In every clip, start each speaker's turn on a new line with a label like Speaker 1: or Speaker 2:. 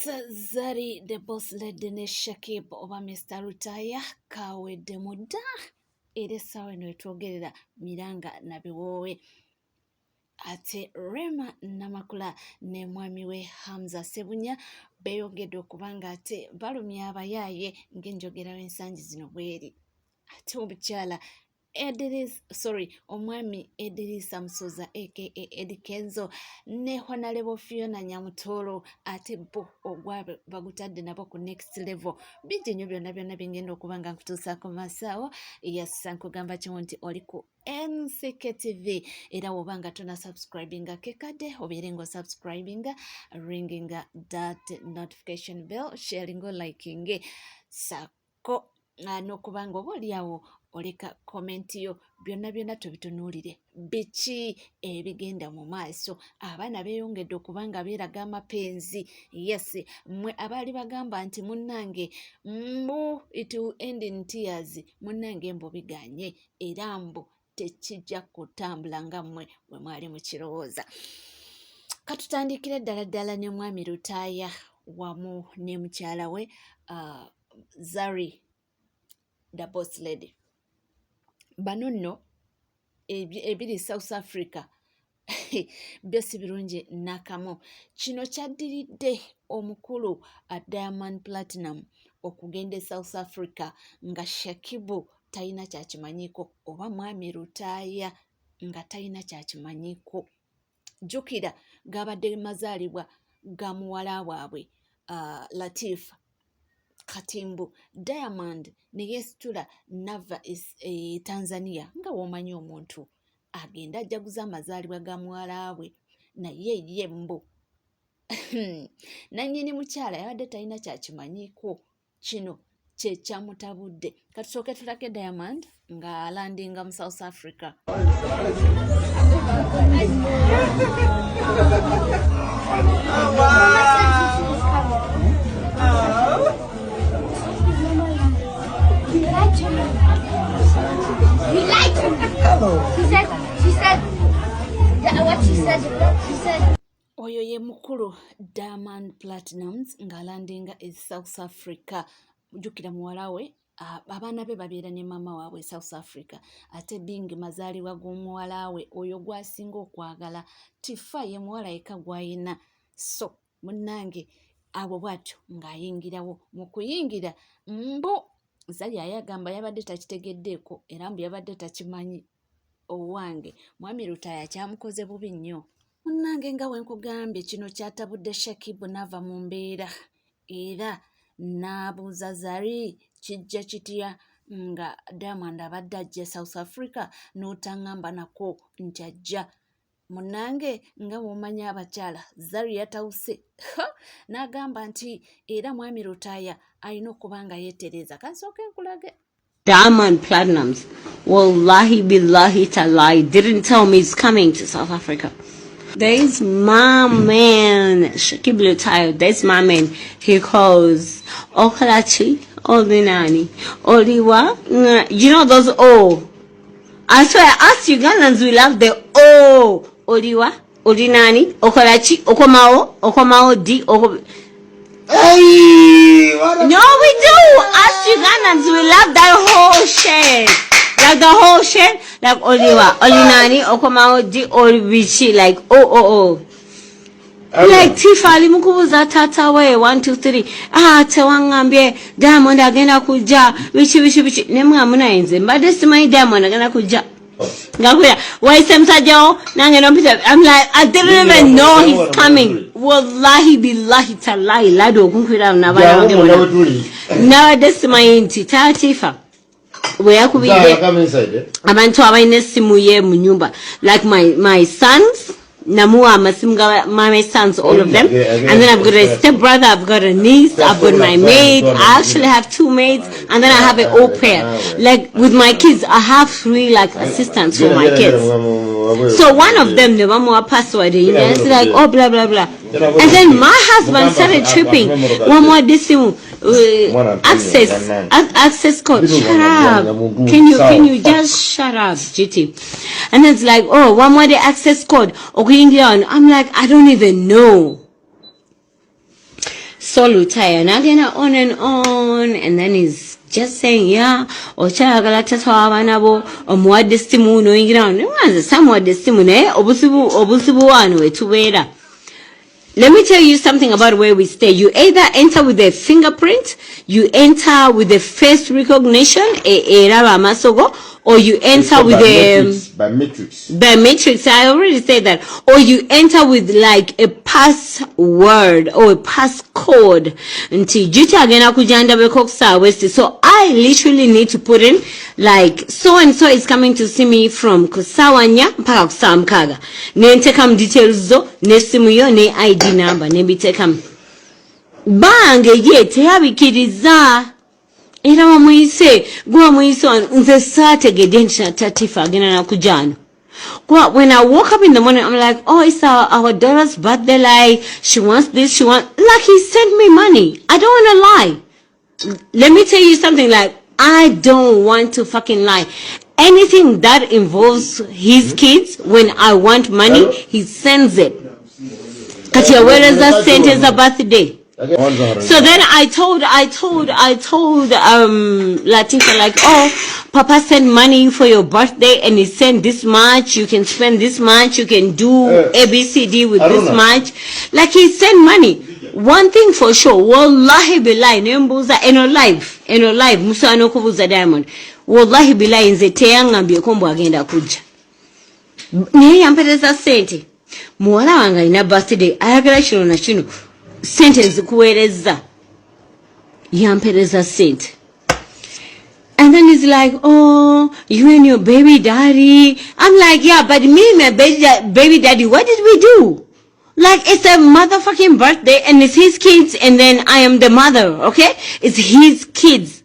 Speaker 1: Zari the boss lady ne Shakib oba Mr Lutaaya kaweddemu dda era essaawa eno wetwogerera miranga na biwoowe. Ate Rema Namakula ne mwami we Hamza Sebunya beeyongedde okuba nga ate balumya abayaaye ng'enjogera w'ensangi zino bweri. Ate omukyala Edris, sorry, omwami Edirisa Musuuza aka Eddy Kenzo ne Honorable Fiona Nyamutoolo ate bo ogwabwe bagutadde nabo ku next level. Bingi nnyo byonna byonna bye ngenda okuba nga nkutuusaako maaso awo. Yes, nkugamba kimu nti oli ku NCK TV era woba nga tona subscribinga kekadde obeere nga osubscribinga, ringinga that notification bell, sharing, liking sako n'okuba nga oba oliawo oleka komenti yo, byonna byonna tubitunuulire biki ebigenda mu maaso. Abaana beeyongedde okuba nga beeraga amapenzi. Yes, mmwe abaali bagamba nti munnange mbu it will end in tears, munnange mbu biganye era mbu tekijja kutambula nga mmwe bwe mwali mukirowooza. Katutandikire ddala ddala ne mwami Lutaaya wamu ne mukyala we Zari the boss lady. Bano nno ebiri South Africa byo si birungi nakamu. Kino kyaddiridde omukulu Diamond Platinum okugenda e South Africa nga Shakibu talina kyakimanyiiko oba mwami Lutaaya nga talina kyakimanyiiko. Jjukira gabadde mazaalibwa ga muwala waabwe Latif Katimbu. Diamond ne yeesitula nava e Tanzania nga w'omanyi omuntu agenda ajaguza amazaalibwa ga muwala we, naye ye mbu nannyini mukyala yabadde talina kyakimanyiiko. Kino kye kyamutabudde. Katusooke tulage Diamond ng'alandinga mu South Africa.
Speaker 2: She said, what she said, she said.
Speaker 1: Oyo ye mukulu Diamond Platnumz ng'alandinga e South Africa. Jjukira muwala we, abaana be babeera ne maama waabwe e South Africa, ate being mazaalibwa g'omuwala we oyo gw'asinga okwagala, Tifa ye muwala yekka gw'ayina. So munnange abo bw'atyo ng'ayingirawo. Mu kuyingira mbu Zari ayagamba yabadde takitegeddeeko era mbu yabadde takimanyi. Owange mwami Lutaaya kyamukoze bubi nnyo. Munnange nga bwe nkugambye kino kyatabudde Shakib n'ava mu mbeera era n'abuuza Zari kijja kitya nga Diamond abadde ajja South Africa n'otaŋŋamba nako nti ajja. Munnange nga bw'omanyi abakyala, Zari yatawuse n'agamba nti era mwami Lutaaya alina okuba nga yeetereeza. Kansooke nkulage.
Speaker 3: Diamond Platnumz, wallahi billahi tallahi, didn't tell me he's coming to South Africa. There's my man, Shakib Lutayo, there's my man. He calls Okalachi, Olinani, Oliwa. You know those O. I swear, us Ugandans, we love the O. Oliwa, Olinani, Okalachi, Okomao, Okomao, D, Oko.
Speaker 4: Hey, what a
Speaker 3: No, we do. Us Ugandans, we love that whole shit. Like the whole shit. Like Oliwa, Olinani, Okomao, D, Olibichi, like oh, oh, oh. Like Tifa ali mukubuza tata we 1 2 3, ah, tewangambye Diamond agenda kujja biki biki biki, ne mwe nze mbadde simanyi Diamond agenda kujja ngakuya waise musajja nange nompita. I'm like, I didn't even know he's coming. Wallahi billahi tallahi lado okunkwira n'abaana bange bonna nabadde simanyi nti Tatifa bwe yakubidde abantu abalina essimu ye mu nyumba, like my sons, namuwa amasimu ga my sons, all of them, and then I've got a step brother, I've got a niece, I've got my maid. I actually have two maids, and then I have an au pair. Like with my kids, I have three, like, assistants for my kids. So one of them ne bamuwa password and it's like, oh, blah blah blah, and then my husband started tripping. Wamuwadde essimu access code. Shut up. Can you just shut up, GT? And it's like, oh, wamuwadde access code okuyingira wano. I'm like, I don't even know. So So Lutaya n'agenda on and on, and then he's just saying, yeah, okyayagala tata w'abaana bo, omuwadde essimu n'oyingira wano. Naye nze saamuwadde essimu, naye obuzibu wano wetubeera. Let me tell you something about where we stay. You either enter with a fingerprint, you enter with the face recognition, eraba amaaso go, or you enter with a
Speaker 4: Biometrics.
Speaker 3: Biometrics. I already said that. Or you enter with like a password or a passcode nti Giti agenda kujja ndabeko kusaawa esi. So I literally need to put in like, so and so is coming to see me from kusaawa 4 mpaka kusaawa 6, nentekamu details zo n'essimu yo ne ID number, nembiteekamu. Bange ye teyabikiriza, era wamuyise gwe wamuyise wano. Nze saategedde nti Tatifa agenda nakujja wano. Well, when I woke up in the morning, I'm like, "Oh, it's our daughter's birthday. Like, she wants this, she wants." Like, he sent me money. I don't want to lie. Let me tell you something. Like, I don't want to fucking lie. Anything that involves his kids, when I want money, he sends it. Kati yaweereza sente za birthday. So then I told Latifa like, "Oh, Papa sent money for your birthday and he sent this much. You can spend this much. You can do A, B, C, D with this
Speaker 4: Aruna.
Speaker 3: much." Like, he sent money. One thing for sure, wallahi billahi, nembuuza eno live, eno live, musobola n'okubuuza Diamond. Wallahi billahi, nze teyaŋŋambyeko mbu agenda kujja. Naye yampereza ssente. Muwala wange alina birthday, ayagala kino na kino. Ssente nzikuweerezza. Yampereza ssente. And then he's like, "Oh, you and your baby daddy." I'm like, "Yeah, but me and my baby daddy, what did we do?" Like, it's a motherfucking birthday and it's his kids and then I am the mother, okay? It's his kids.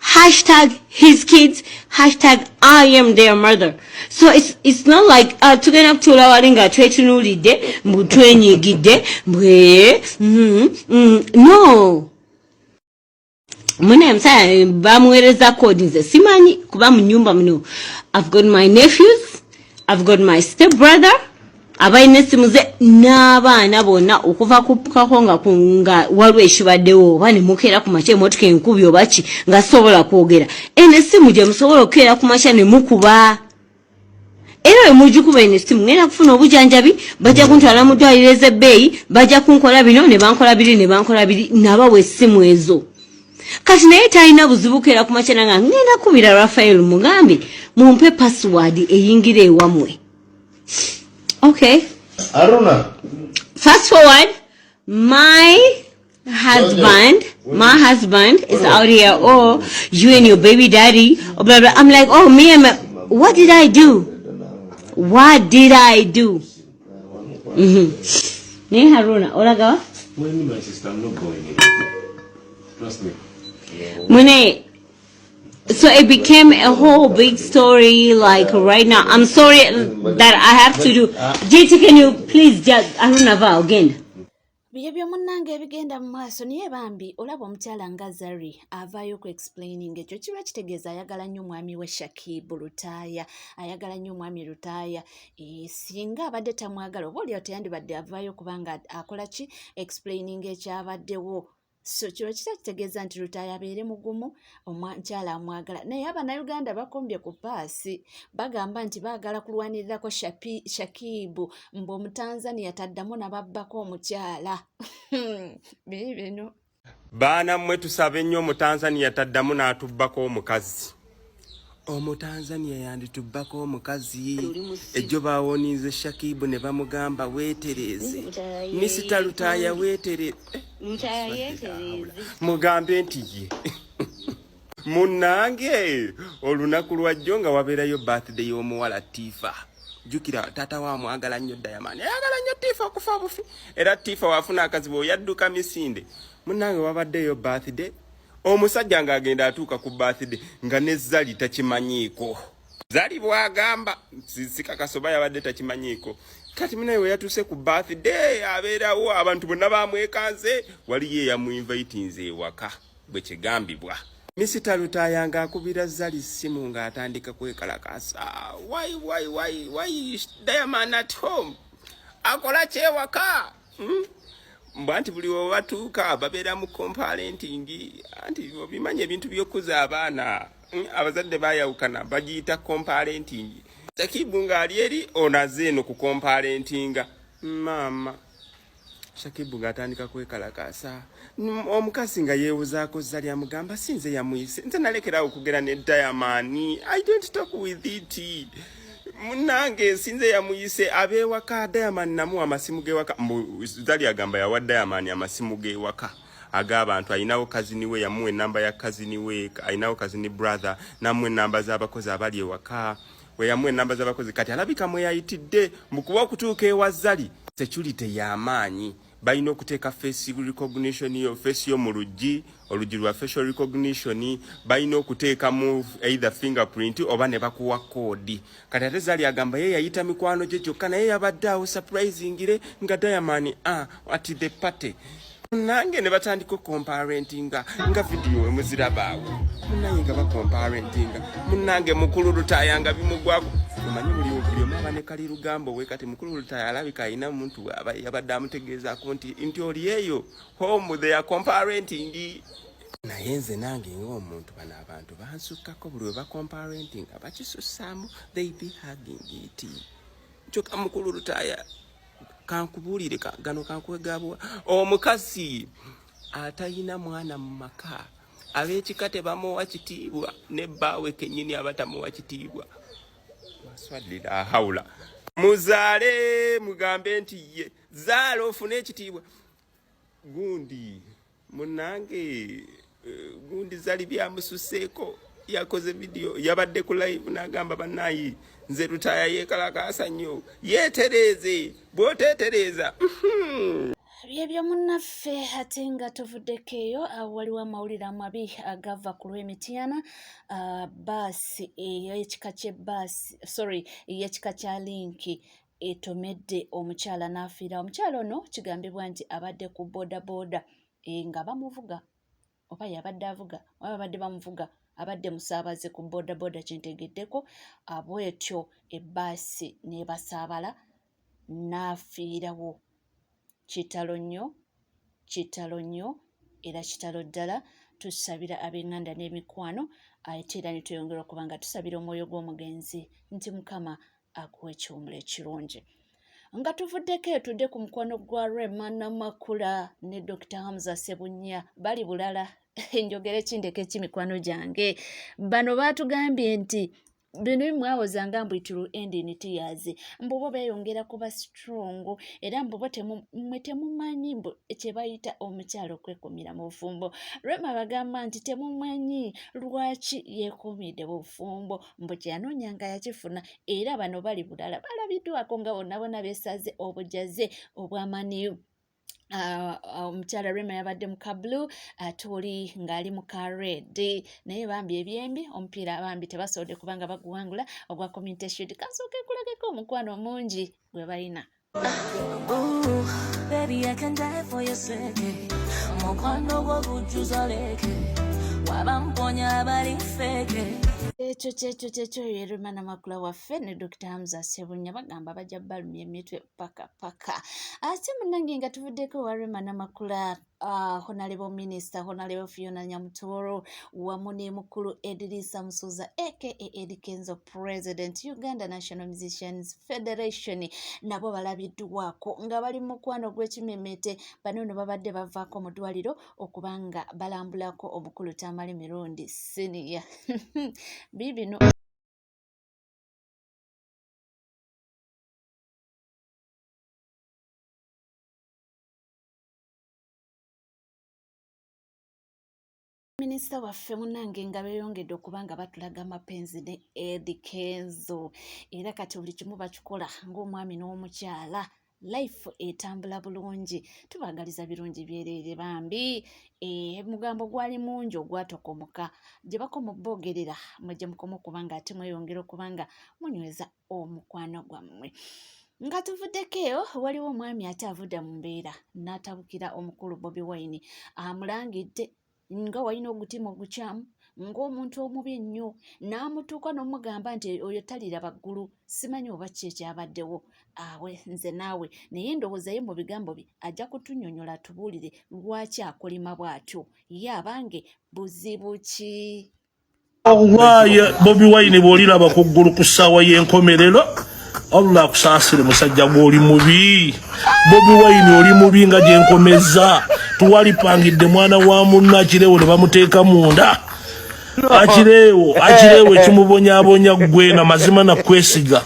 Speaker 3: #HisKids, #IAmTheirMother. So it's not like tugenda kutuula wali nga twetunuulidde, mbu twenyigidde, mbwe no. Mune musaya bamuweereza code, nze simanyi kuba mu nyumba muno I've got my nephews, I've got my step brother abalina essimu ze n'abaana bonna okuva kupukako nga waliwo ekibaddewo oba ne mukeera ku makya emotoka enkubi oba ki nga sobola kwogera. Eno essimu gye musobola okukeera ku makya ne mukuba, era bwe mugikuba eno essimu ngenda kufuna obujanjabi, bajja kuntwala mu ddwaliro ez'ebbeeyi, bajja kunkola bino ne bankola biri ne bankola biri. Nabawa essimu ezo. Kati naye talina buzibu keera ku makya nga ngenda kubira Rafael mugambe mumpe password eyingira ewammwe, okay?
Speaker 4: Aruna.
Speaker 3: Fast forward, my husband is out here, "Oh, you and your baby daddy," or blah blah. I'm like, "Oh, me and my, what did I do? What did I do?" Naye Haruna, olagawa?
Speaker 5: Well, my sister, I'm not going anywhere. Trust me.
Speaker 3: Mune, so it became a whole big story. Like, right now, I'm sorry that I have to do. JT, can you please just, Haruna, va again.
Speaker 1: Bye byomunnange ebigenda mu maaso, naye bambi olaba omukyala nga Zari avaayo ku explaining, ekyo kiba kitegeeza ayagala nnyo omwami we Shakibu Lutaaya, ayagala nnyo omwami Lutaaya. E, singa abadde tamwagala oba oliawo teyandibadde avaayo kubanga akola ki, explaining ekyabaddewo. So kino kita kitegeeza nti Lutaaya abeere mugumu, omukyala amwagala. Naye Abannayuganda bakombye ku paasi, bagamba nti baagala kulwanirirako Shakibu mbu Omutanzania taddamu nababbako omukyala. Biibino.
Speaker 5: Baana mmwe, tusabe nnyo Omutanzania taddamu n'atubbako omukazi. Omutanzania yanditubbako omukazi. Ejjo bawonize Shakibu ne bamugamba weetereeze, Misita Lutaaya weetere. Mugambe nti ye munnange. Olunaku lwajjo nga wabeerayo birthday y'omuwala Tifa. Jjukira taata wa amwagala nnyo Diamond, ayagala nnyo Tifa okufa bufi, era Tifa wafuna akazibu oyadduka misinde. Munnange, wabaddeyo birthday, omusajja ng'agenda atuuka ku birthday nga ne Zali takimanyiiko. Zali bw'agamba sikakasoba yabadde takimanyiiko. Kati munaye we yatuuse ku birthday, abeerawo abantu bonna bamwekanze, waliyo eyamuinvitinze ewaka bwe kigambibwa. Misita Lutaaya ng'akubira Zali ssimu ng'atandika kwekalakasa, "Why, why, why, why is Diamond at home? Akola kyewaka?" Mbu anti buli webatuuka babeera mu comparenting, anti obimanyi ebintu by'okukuza abaana, abazadde bayawukana, bagiyita comparenting. Shakibu ng'ali eri, ono azze eno ku comparentinga. Maama Shakibu ng'atandika kwekalakaasa, omukazi nga yeewuzaako Zali, amugamba si nze yamuyise, nze nalekerawo okugera ne Diamond, I don't talk with it, munange sinze yamuyise, abeewaka Diamond namuwa amasimu g'ewaka. Mbu Zali agamba yawa Diamond amasimu g'ewaka ag'abantu, ayinawo cousin we yamuwa enamba ya cousin we, ayinawo cousin brother namuwa enamba z'abakozi abali ewaka, we yamuwa enamba z'abakozi. Kati alabika mwe yayitidde mukuba okutuuka ewa Zali, security y'amaanyi, balina okuteeka face recognition yo, face yo mu luggi, oluggi lwa facial recognition, balina okuteekamu either fingerprint oba ne bakuwa code. Kati ate Zali agamba ye yayita mikwano gye gyokka, naye yabadde awo surprisingire nga Diamond at the party. Nange ne batandika okucomparentinga nga vidiyo wemuzirabaawo, munange nga bacomparentinga, munange mukulu Lutaaya nga bimugwako. Omanyi buli omu aba ne kali lugambo we. Kati mukulu Lutaaya alabika alina muntu yabadde amutegeezaako nti oli eyo home they are comparenting. Naye nze nange ng'omuntu, bano abantu bansukkako, buli we bacomparentinga bakisusaamu, they be hugging it. Kyokka mukulu Lutaaya, kankubuulire, gano kankuwegabwa, omukazi atayina mwana mu maka, ab'ekika tebamuwa kitiibwa, ne bbaawe kennyini abatamuwa kitiibwa. Maswadira haula, muzaale, mugambe nti ye zaala ofune ekitiibwa. Gundi munange, gundi Zali byamususeeko, yakoze vidiyo, yabadde ku live n'agamba, bannayi nze Lutaaya yeekalakaasa nnyo, yeetereeze, bw'oteetereeza.
Speaker 1: Byebyo munnaffe. Ate nga tuvuddeko eyo, awo waliwo amawulire amabi agava ku lw'Emityana. Baasi ey'ekika ky'ebbaasi, sorry, ey'ekika kya Link etomedde omukyala n'afiira. Omukyala ono kigambibwa nti abadde ku boodabooda nga bamuvuga, oba yabadde avuga oba babadde bamuvuga, abadde musaabaze ku boodabooda kyentegeddeko. Bwetyo ebbaasi n'ebasaabala n'afiirawo. Kitalo nnyo, kitalo nnyo, era kitalo ddala. Tusabira ab'eŋŋanda n'emikwano, ate era ne tweyongera okuba nga tusabira omwoyo gw'omugenzi nti Mukama akuwa ekiwumulo ekirungi. Nga tuvuddeko eyo, tudde ku mukwano gwa Rema Namakula ne Dr Hamza Sebunya. Bali bulala, njogere kindeko eki, mikwano gyange. Bano baatugambye nti bino bimwawozanga mbu it will end in tears, mbu bo beeyongera kuba strong, era mbu bo mmwe temumanyi mbu kye bayita omukyala okwekumira mu bufumbo. Rema bagamba nti temumanyi lwaki yeekumidde mu bufumbo, mbu kye nga yakifuna. Era bano bali bulala, balabiddwako nga bonna bonna beesaze obujaze obw'amaniyu. Omukyala Rema yabadde mu ka blue, ate oli ng'ali mu ka red. Naye bambi ebyembi omupiira bambi tebasobodde kubanga baguwangula ogwa Community Shield. Kansooke nkulageko omukwano omungi gwe balina.
Speaker 6: Ooh, baby, I can die for your sake. Mukwano gwo gujjuza leke. Wabamponya abali fake.
Speaker 1: Ekyo kyekyo kyekyo, ye Rema Namakula waffe ne Dr Hamza Sebunya, bagamba bajja balumya emitwe paka paka. Ate munnange nga tuvuddeko wa Rema Namakula, Honorable Minister Honorable Fiona Nyamutoro wamu ne mukulu Edirisa Musuuza aka Eddy Kenzo, President Uganda National Musicians Federation, nabo balabiddwako nga bali mu mukwano gw'ekimemete. Bano no babadde bavaako mu ddwaliro okuba nga balambulako omukulu Tamale Mirundi Senior. Biibino. Minisita waffe munnange nga beeyongedde okuba nga batulaga amapenzi ne Eddy Kenzo, era kati buli kimu bakikola ng'omwami n'omukyala, life etambula bulungi. Tubaagaliza birungi byereere bambi. Omugambo gwali mungi ogwatokomoka, gye bakoma obboogerera mwe gye mukoma okuba nga ate mweyongera okuba nga munyweza omukwano gwammwe. Nga tuvuddeko eyo, waliwo omwami ate avudde mu mbeera n'atabukira omukulu Bobi Wine, amulangidde nga walina ogutima ogukyamu. ng'omuntu omubi ennyo n'amutuuka n'omugamba nti oyo taliraba ggulu simanyi oba ki ekyabaddewo awe nze naawe naye ndowooza ye mu bigambo bye ajja kutunyonyola atubuulire lwaki akolima bw'atyo ye abange buzibu ki.
Speaker 7: Wallahi Bobi Wine bw'oliraba ku ggulu ku ssaawa y'enkomerero Allah akusaasire musajja gw'oli mubi. Bobi Wine oli mubi nga gye nkomezza. Tuwalipangidde mwana wa munno akireewo ne bamuteeka munda. Akireewo akireewo ekimubonyaabonya ggwe na mazima na kwesiga.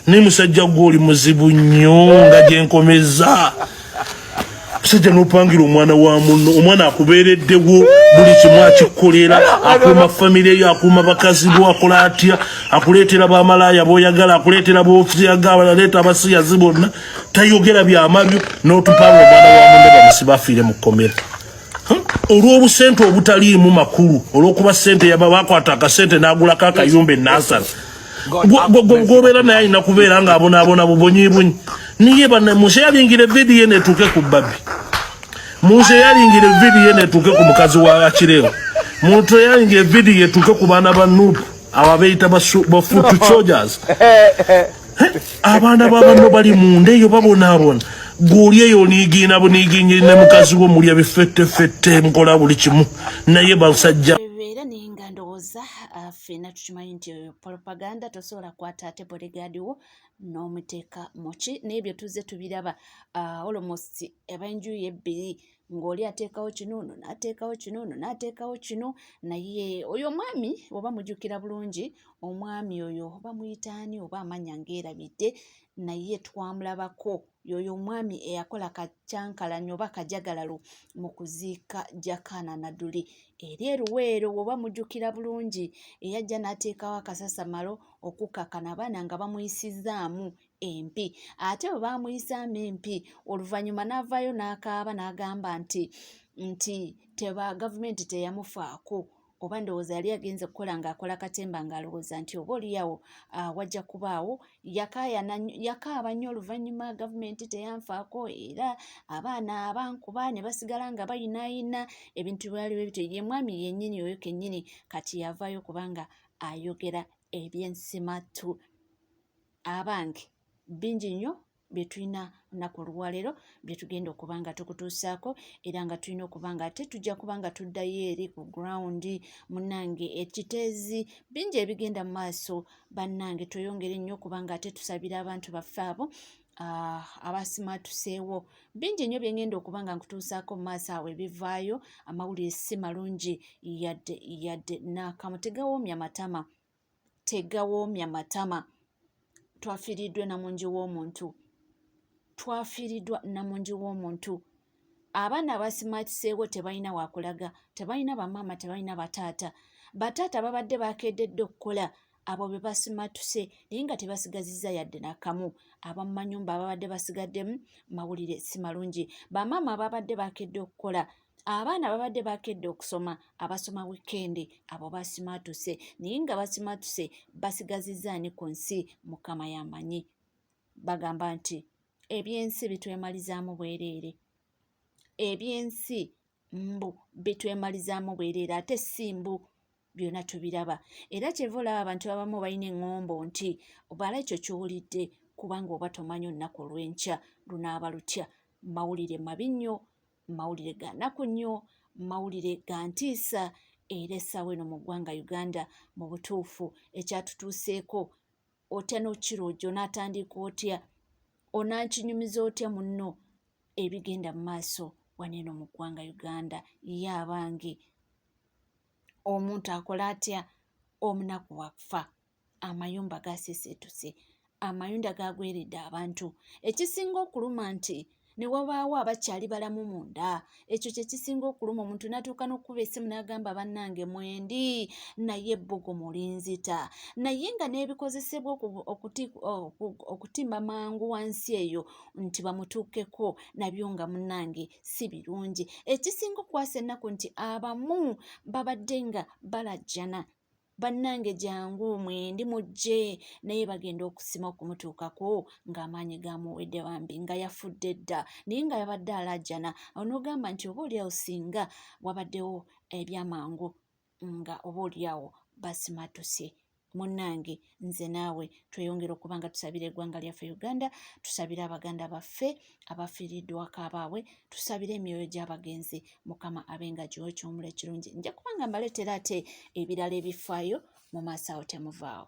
Speaker 7: Naye musajja gwe oli muzibu nnyo nga gye nkomezza. Musajja n'opangira omwana wa munno, omwana akubeereddewo buli kimu akikukolera, akuuma famire yo, akuuma bakazi bo, akola atya, akuleetera bamalaaya b'oyagala, akuleetera b'oyagala, aleeta abasiyazi bonna, tayogera byamabyo, n'otupanga omwana wa munno bamusibe afiire mu kkomera olw'obusente obutaliimu makulu, olw'okuba ssente yaba bakwata akasente n'agulako akayumba e Nansana. Gwobeera naye alina kubeera ng'abonaabona bubonyibonyi. Niye banna musharingira vidiyo eno etuuke ku Babi, musharingira vidiyo eno etuuke ku mukazi wa Akirewo, musharingira vidiyo etuuke ku baana ba NUP abo abeeyita ba foot soldiers. Abaana ba banno bali munda eyo babonaabona, gw'oli eyo oniigiina buniigiinyi ne mukazi wo, mulya bifettefette, mukola buli kimu, naye basajja.
Speaker 1: Beera naye nga ndowooza ffenna tukimanyi nti oyo propaganda, tosobola kukwata ate bodyguard wo n'omuteeka muki n'ebyo tuzze tubiraba almost ab'enjuyi ebbiri ng'oli ateekawo kino, ono n'ateekawo kino, ono n'ateekawo kino. Naye oyo omwami oba mujjukira bulungi, omwami oyo oba muyita ani oba amannya ngeerabidde, naye twamulabako y'oyo omwami eyakola kacyankalanyo oba kajagalalo mu kuziika Jakana Nadduli eri e Luweero, oba mujjukira bulungi, eyajja n'ateekawo akasasamalo okukkakana abaana nga bamuyisizaamu empi. Ate bwe baamuyisaamu empi, oluvannyuma n'avaayo n'akaaba n'agamba nti teba gavumenti teyamufaako, oba ndowooza yali agenze kukola ng'akola katemba ng'alowooza nti oba oliawo wajja kubaawo. Yakaaba nnyo oluvannyuma, gavumenti teyanfaako era abaana abankuba ne basigala nga bayinaayina ebintu byali bityo. Ye mwami yennyini oyo kennyini kati yavaayo kubanga ayogera ebyensimatu. Abange, bingi nnyo bye tulina olunaku olwaleero bye tugenda okuba nga tukutuusaako, era nga tulina okuba nga ate tujja kuba nga tuddayo eri ku ground munnange ekiteezi, bingi ebigenda mu maaso. Bannange, tweyongere nnyo okuba nga ate tusabira abantu baffe abo abasimatuseewo. Bingi nnyo bye ngenda okuba nga nkutuusaako mu maaso awo ebivaayo. Amawulire si malungi yadde yadde n'akamu, tegawoomya matama, tegawoomya matama. Twafiiriddwa namungi w'omuntu, twafiiriddwa namungi w'omuntu. Abaana abasimatiseewo tebalina wakulaga, tebalina bamaama, tebalina bataata. Bataata babadde bakeddedde okukola, abo be basimatuse naye nga tebasigazizza yadde nakamu. Abamu manyumba ababadde basigaddemu, mawulire si malungi. Bamaama ababadde bakedde okukola, abaana babadde bakedde okusoma, abasoma wikendi, abo basimatuse naye nga basimatuse basigazizza ani ku nsi? Mukama yamanyi. Bagamba nti ebyensi bitwemalizaamu bwereere, ebyensi mbu bitwemalizaamu bwereere, ate si mbu byonna tubiraba. Era kyeva olaba abantu abamu balina eŋŋombo nti obala ekyo ky'owulidde, kubanga oba tomanyi olunaku olw'enkya lunaaba lutya. Mawulire mabi nnyo, mawulire ga nnaku nnyo, mawulire ga ntiisa. Era essaawa eno mu ggwanga Uganda mu butuufu ekyatutuuseeko otya n'okirojja, onaatandika otya, onankinyumiza otya munno ebigenda mu maaso wano eno mu ggwanga Uganda? Ye abange, omuntu akola atya omunaku wakufa? Amayumba gasiisiituse, amayunda gagweredde abantu. Ekisinga okuluma nti ne wabaawo abakyali balamu munda, ekyo kye kisinga okuluma. Omuntu n'atuuka n'okukuba essimu n'agamba, bannange mwendi, naye ebbugumu linzita, naye nga n'ebikozesebwa okutimba mangu wansi eyo nti bamutuukeko nabyo nga munnange si birungi. Ekisinga okukwasa ennaku nti abamu babadde nga balajjana, bannange jangu mwendi mujje, naye bagenda okusima okumutuukako ng'amaanyi gamuwedde, bambi nga yafudde dda, naye nga yabadde alajjana. Awo n'ogamba nti oba oliawo singa wabaddewo ebyamangu. nga oba olyawo basimatuse. Munnange nze naawe tweyongere okuba nga tusabira eggwanga lyaffe Uganda, tusabire abaganda baffe abafiiriddwako abaabwe, tusabire emyoyo gy'abagenzi Mukama abe nga giwa ekiwummulo ekirungi. Nja kuba nga mbaleetera ate ebirala ebifaayo mu maaso awo, temuvaawo.